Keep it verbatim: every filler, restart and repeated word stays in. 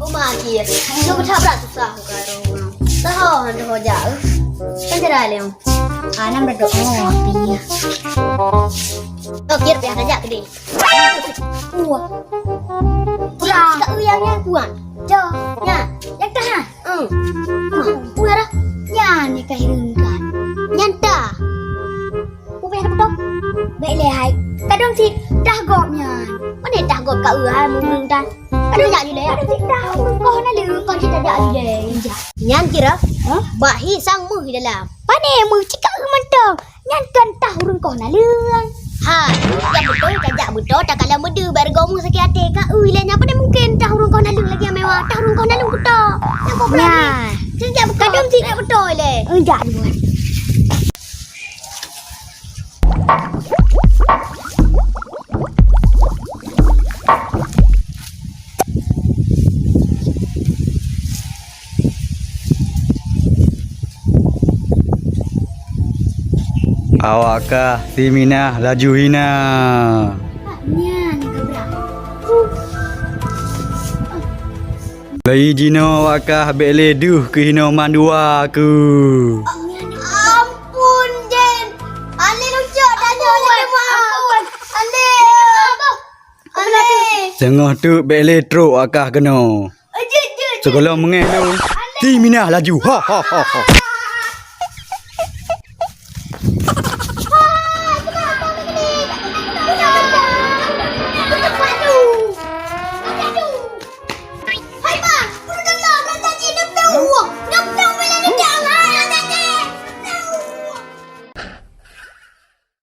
Uma Kir, nyoe beuthabrak susah ku ka droe. Saho han droe jak, eh. Kan cara lé. Ah, nam dak oh, pi. Oh, Kir, piah tajak keudeh. Wah. Ya, ka uyang nyan kuat. Jo, nyan. Yang tahan. Hmm. Wah, dah. Nyan ni ka hireuen kan. Nyan ta. Peue payah beutôi? Bèk lé hai. Kadang sit tah gob nyan. Pane tah gob ka eu hai meunang tan. Kadang jak jilé. Kadang sit tah ureueng koh naleueng kon sit tajak jilé. Nyan kira? Hah? Bak hi sang meuh di dalam. Pane meuh cit ka eu mantong. Nyan kon tah ureueng koh naleueng. Ha, jak beutôi, tajak beutôi, takalon beudeuh bak rugoe meuh sakét até. Ka eu ilèe nyan pane mungken tah ureueng koh naleueng lagèe mewah. Tah ureueng koh naleueng beutôi. Nyan kok berani. Nyan. Sit jak beutôi. Kadang sit jak beutôi lé. Eh, jak duluan. Awak kah si Minah laju hina. Nyan, Gabra. Lagi jinoe awak kah bèk lé deuh keu hinoe mandua keu. Ampun, Jen. Alé lucok tanyoe lagèe meu'ah. Alé. Alé. Teungoh teuk bèk lé trok akah keunoe. Sigohlom meungéh lôn, si Minah laju. Ha, ha, ha, ha.